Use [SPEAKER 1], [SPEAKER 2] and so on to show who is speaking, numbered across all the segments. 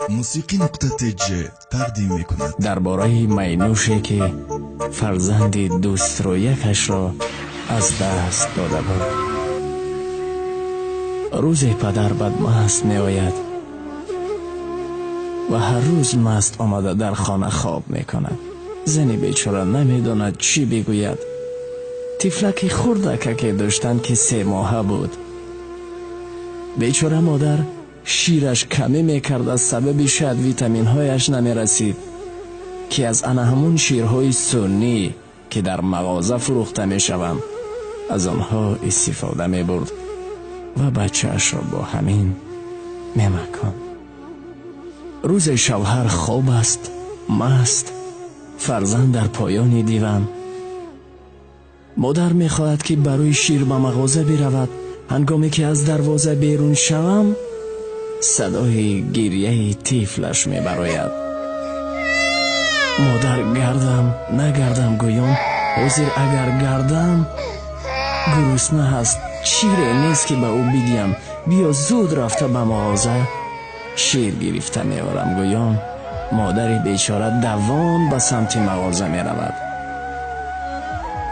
[SPEAKER 1] Мусиқӣ.tj тақдим мекунад.
[SPEAKER 2] Дар бораи майнӯше, ки фарзанди дӯстрӯякашро аз даст дода буд. Рӯзе падар бадмаст меояд ва ҳар рӯз маст омада дар хона хоб мекунад. Зани бечора намедонад, чӣ бигӯяд. Тифлаки хурдакаке доштанд, ки 3 моҳа буд. Бечора модар шираш камӣ мекард, аз сабаби шояд витаминҳояш намерасид, ки аз ана ҳамун ширҳои суннӣ, ки дар мағоза фурӯхта мешаванд, аз онҳо истифода мебурд ва бачаашро бо ҳамин мемаконд. Рӯзе шавҳар хоб аст, маст, фарзанд дар поёни диван. Модар мехоҳад, ки барои шир ба мағоза биравад. Ҳангоме ки аз дарвоза берун шавам, садои гирьяи тифлаш мебарояд. Модар гардам нагардам гӯён: «Ҳозир агар гардам, гурусна ҳаст, шире нест, ки ба ӯ бидиҳам. Биё, зуд рафта ба мағоза шир гирифта меорам», гӯён модари бечора давон ба самти мағоза меравад.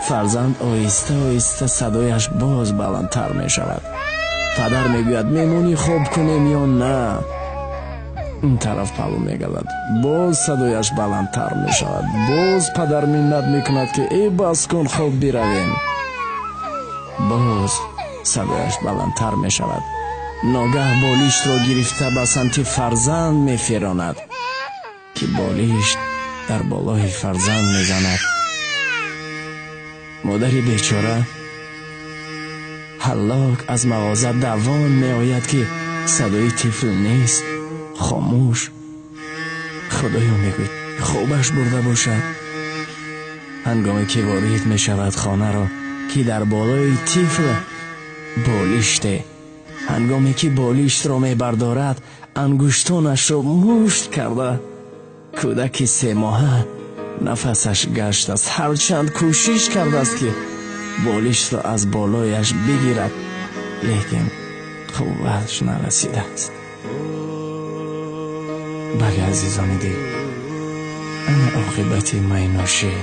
[SPEAKER 2] Фарзанд оҳиста оҳиста садояш боз баландтар мешавад. Падар мегӯяд: «Мемонӣ, хоб кунем ё на?» Ин тараф палӯ мегардад, боз садояш баландтар мешавад. Боз падар миннат мекунад, ки э, бас кун, хоб биравем. Боз садояш баландтар мешавад. Ногаҳ болиштро гирифта ба самти фарзанд мефиронад, ки болишт дар болои фарзанд мезанад. Модари бечора ҳаллок аз мағоза давон меояд, ки садои тифл нест, хомӯш. «Худоё, мегӯяд, хобаш бурда бошад». Ҳангоме ки ворид мешавад хонаро, ки дар болои тифл болиште. Ҳангоме ки болиштро мебардорад, ангуштонашро мушт карда, кӯдаки 3 моҳа нафасаш гаштааст. Ҳарчанд кӯшиш кардааст, ки болиштро аз болояш бигирад, лекин қувваташ нарасидааст. Бале, азизони дил, ана оқибати майнӯшӣ.